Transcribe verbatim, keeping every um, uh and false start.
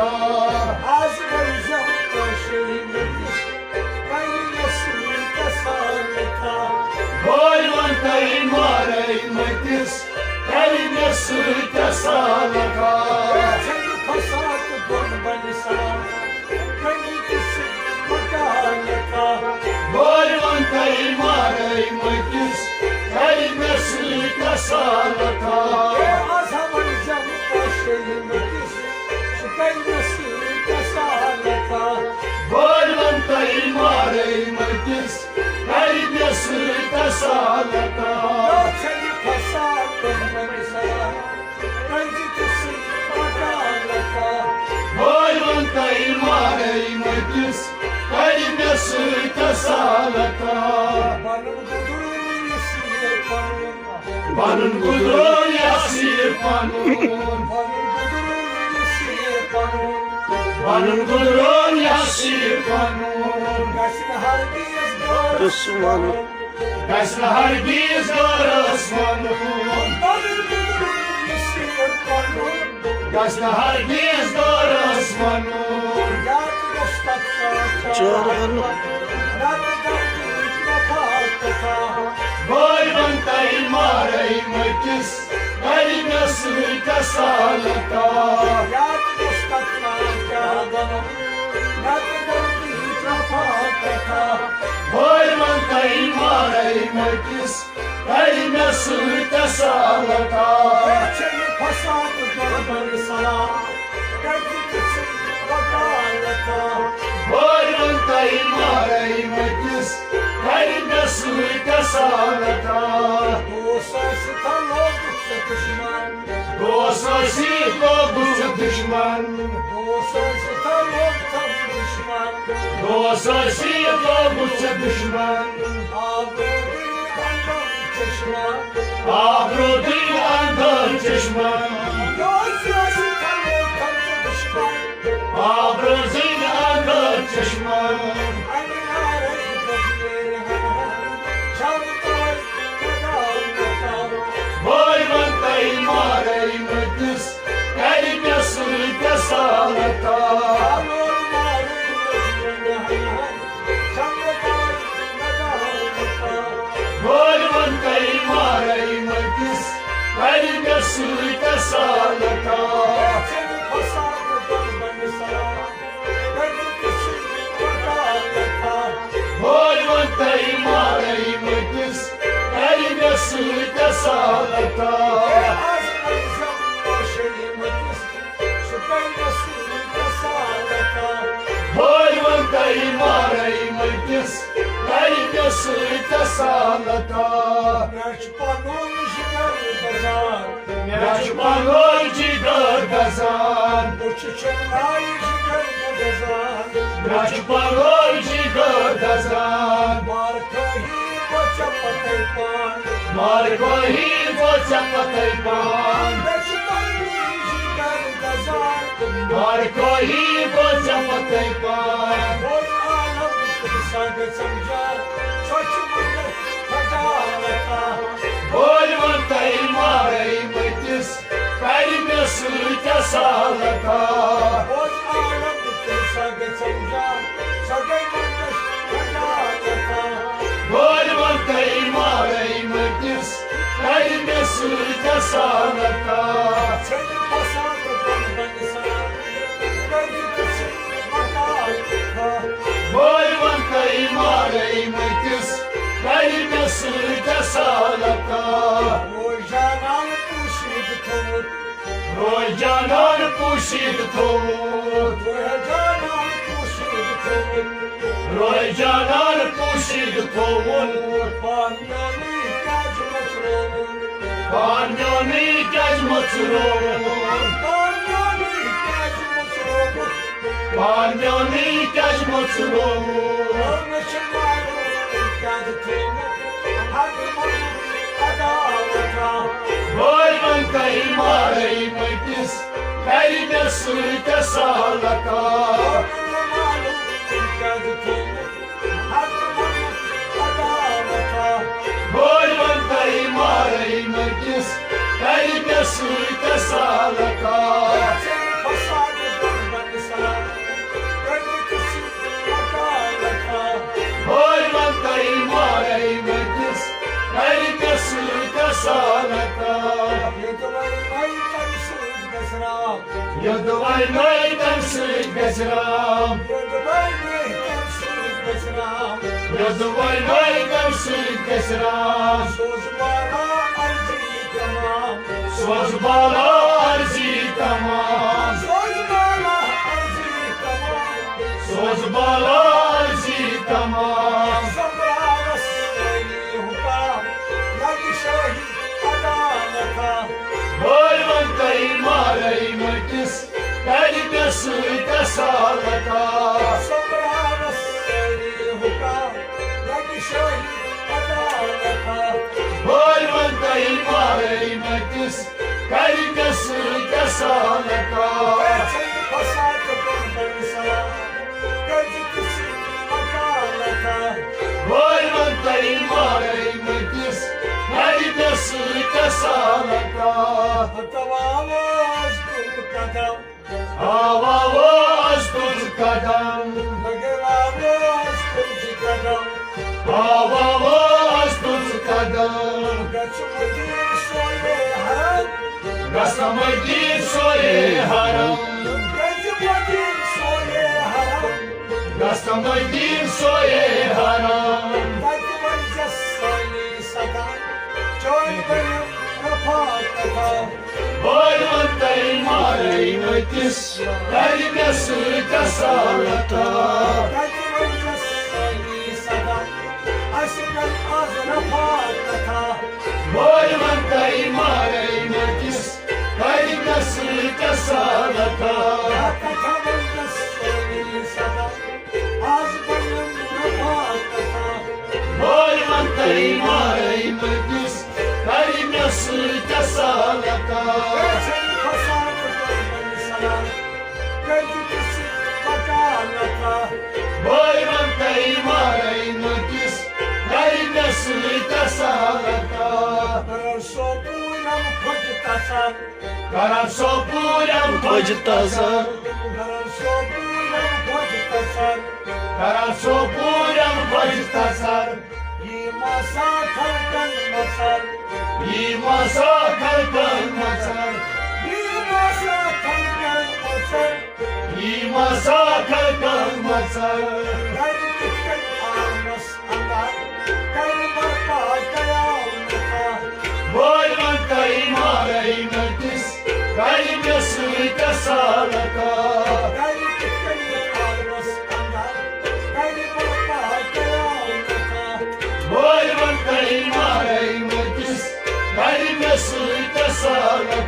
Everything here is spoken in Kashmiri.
آز ؤنۍزٮ۪م کٲشِرۍ مٔٹِس، کَرِ مےٚ سۭتۍ اصالتا۔ بٲے وَن تۄہہِ مارَے مٔٹِس، کَرِ مےٚ سۭتۍ اصالتا۔ ژھٮ۪نہِ فساد دۄن بَنہِ سلام، کَرِ تہِ سۭتۍ وکالتا۔ بٲے وَن تۄہہِ مارَے مٔٹِس، کَرِ مےٚ سۭتۍ اصالتا۔ آز ؤنۍزٮ۪م کٲشِرۍ مٔٹِس، سُہ کَرِ مےٚ سۭتۍ اصالتا۔ بٲے وَن تۄہہِ مارَے مٔٹِس، کَرِ مےٚ سۭتۍ اصالتا۔ ژھٮ۪نہِ فساد دۄن بَنہِ سلام، کَرِ تہِ سۭتۍ وکالتا۔ بٲے وَن تۄہہِ مارَے مٔٹِس، کَرِ مےٚ سۭتۍ اصالتا۔ پَنُن گُزرُن یہِ سیر پَنُن۔ پَنُن گُزرُن یہِ سیر پَنُن۔ پَنُن گُزرُن یہِ سیر پَنُن۔ پَنُن گُزرُن یہِ سیر پَنُن۔ گژھِ نہٕ ہرگیز غٲرَس وَنُن۔ گژھِ نہٕ ہرگیز غٲرَس وَنُن۔ پَنُن گُزرُن یہِ سیر پَنُن۔ گژھِ نہٕ ہرگیز غٲرَس وَنُن۔ یاد گوٚژھ تَتھ کانٛہہ چارٕ اَنُن۔ نَتہٕ دَردٕچ وفا کَتھا۔ بٲے وَن تۄہہِ مارَے مٔٹِس، کَرِ مےٚ سۭتۍ اصالتا۔ یاد گوٚژھ تَتھ کانٛہہ چارٕ اَنُن۔ نَتہٕ دَردٕچ وفا کَتھا۔ بٲے وَن تۄہہِ مارَے مٔٹِس، کَرِ مےٚ سۭتۍ اصالتا۔ ژھٮ۪نہِ فساد دۄن بَنہِ سلام، کَرِ تہِ سۭتۍ وکالتا۔ بٲے وَن تۄہہِ مارَے مٔٹِس، کَرِ مےٚ سۭتۍ اصالتا۔ دوست ٲسِتھ لوگُتھ ژےٚ دُشمن۔ دوست ٲسِتھ لوگُتھ ژےٚ دُشمن۔ دوست ٲسِتھ لوگُتھ ژےٚ دُشمن۔ دوست ٲسِتھ لوگُتھ ژےٚ دُشمن۔ آب روٗدٕے اندر چشمہ۔ آب روٗدٕے اندر چشمہ۔ دوست ٲسِتھ لوگُتھ ژےٚ دُشمن۔ آب روٗدٕے اندر چشمہ۔ اَمہِ نارَے بَجہِ میرِ ہَنہٕ ہَنہٕ۔ چھَم تَوَے خۄدا مےٚ تَوَے۔ بٲے وَن تۄہہِ مارَے مٔٹِس، کَرِ مےٚ سۭتۍ اصالتا۔ بٲے وَن تۄہہِ مارَے مٔٹِس، کَرِ مےٚ سۭتۍ اصالتا۔ بٲے وَن تۄہہِ مارَے مٔٹِس، کَرِ مےٚ سۭتۍ اصالتا۔ سُہ کَرِ مےٚ سۭتۍ اصالتا۔ بٲے وَن تۄہہِ مارَے مٔٹِس، کَرِ مےٚ سۭتۍ اصالتا۔ مےٚ چھُ پَنُن جِگر دَزان۔ مےٚ چھُ پَنُن جِگر دَزان۔ بہٕ چھُس چُھمناوِ جِگر مےٚ دَزان۔ مےٚ چھُ پَنُن جِگر دَزان۔ مارکٲہی گوٚو ژےٚ پَتَے پان۔ مارکٲہی گوٚو ژےٚ پَتَے پان۔ مےٚ چھُ پَنُن جِگر دَزان۔ مارکٲہی گوٚو ژےٚ پَتَے پان۔ بوز عالم تہٕ سنگ سمجھان، سۄ چھِ وٕنکیٚس خجالتا۔ بٲے وَن تۄہہِ مارَے مٔٹِس، کَرِ مےٚ سۭتۍ اصالتا۔ بوز عالم تہٕ سنگ سمجھان، سۄ گٔے وٕنکیٚس خجالتا۔ بٲے وَن تۄہہِ مارَے مٔٹِس، کَرِ مےٚ سۭتۍ اصالتا۔ ژھٕنہِ فساد تہٕ بنہِ سلام، کَرِ تہِ سۭتۍ وکالتا۔ بٲے وَن تۄہہِ مارَے مٔٹِس، کَرِ مےٚ سۭتۍ اصالتا۔ روزانان پوٗشیٖدٕ تھوٚومُت۔ روزانان پوٗشیٖدٕ تھوٚومُت۔ روزانان پوٗشیٖدٕ تھوٚومُت۔ روزانان پوٗشیٖدٕ تھوٚوُن۔ پان میونُے کیٛازِ مٔژرووُن؟ پان میونُے کیٛازِ مٔژرووُن؟ پان میونُے کیٛازِ مٔژرووُن؟ پان میونُے کیٛازِ مٔژرووُن؟ مےٚ چھُ معلوم کیٛازِ تھوٚومُت حق منٛز عداوت۔ بٲے وَن تۄہہِ مارَے مٔٹِس، کَرِ مےٚ سۭتۍ اصالتا۔ بٲے وَن تۄہہِ مارَے مٔٹِس، کَرِ مےٚ سۭتۍ اصالتا۔ یوٚدوَے مٲے تَمہِ سۭتۍ گژھِ رام۔ یوٚدوَے مٲے تَمہِ سۭتۍ گژھِ رام۔ یوٚدوَے مٲے تَمہِ سۭتۍ گژھِ رام۔ سوز بالا عرضی تمام۔ سوز بالا عرضی تمام۔ سوز بالا عرضی تمام۔ سوز بالا عرضی تمام۔ سۄمبراوس سٲری حُکام، لگہِ شٲہی عدالتا۔ بٲے وَن تَے مارَے مٔٹِس، کَرِ مےٚ سۭتۍ اصالتا۔ سۄمبراوس سٲری حُکام، لگہِ شٲہی عدالتا۔ بٲے وَن تَے مارَے مٔٹِس، کَرِ مےٚ سۭتۍ اصالتا۔ گژھن فساد تہٕ بُہتان سلام، کٔرزِ تِژھ وکالتا۔ بٲے وَن تَے مارَے مٔٹِس، کَرِ مےٚ سۭتۍ اصالتا۔ ہتہٕ آواز تُل قدم۔ آو آواز تُل قدم۔ لگے آواز تُل قدم۔ آو آواز تُل قدم۔ گژھ مدیٖنہٕ سویے حرم۔ گژھ مدیٖنہٕ سویے حرم۔ گژھ مدیٖنہٕ سویے حرم۔ گژھ مدیٖنہٕ سویے حرم۔ تَتہِ ؤنۍزٮ۪س سٲنی صدا، چٲنۍ بٔنِم رفاقتا۔ بٲے وَن تَے مارَے مٔٹِس، کَرِ مےٚ سۭتۍ اصالتا۔ تَتہِ ؤنۍزٮ۪س سٲنی صدا، اَسہِ کَرِ آز رفاقتا۔ بٲے وَن تَے مارَے مٔٹِس، کَرِ مےٚ سۭتۍ اصالتا۔ کَتھا ؤنۍزٮ۪س سٲنی صدا، آز بنن رفاقتا۔ بٲے وَن تَے مارَے مٔٹِس، کَرِ مےٚ سۭتۍ اصالتا۔ گژھن فساد تہٕ بُہتان سلام، کٔرزِ تِژھ وکالتا۔ بٲے وَن تَے مارَے مٔٹِس، کَرِ مےٚ سۭتۍ اصالتا۔ کرن سوپورم خۄش تسر۔ کرن سوپورم خۄش تسر۔ کرن سوپورم خۄش تسر۔ کرن سوپورم خۄش تسر۔ یی مسا خلقن مسر۔ یی مسا خلقن مسر۔ یی مسا خلقن مسر۔ یی مسا خلقن مسر۔ گرِ کِتھ کٔنۍ آمس اندر، کرِ برپا قیامتا۔ بٲے وَن تَے مارَے مٔٹِس، کَرِ مےٚ سۭتۍ اصالتا۔ کرِ کِتھ کٔنۍ آمس اندر، کرِ برپا قیامتا۔ بٲے وَن تَے مارَے مٔٹِس، کَرِ مےٚ سۭتۍ اصالتا۔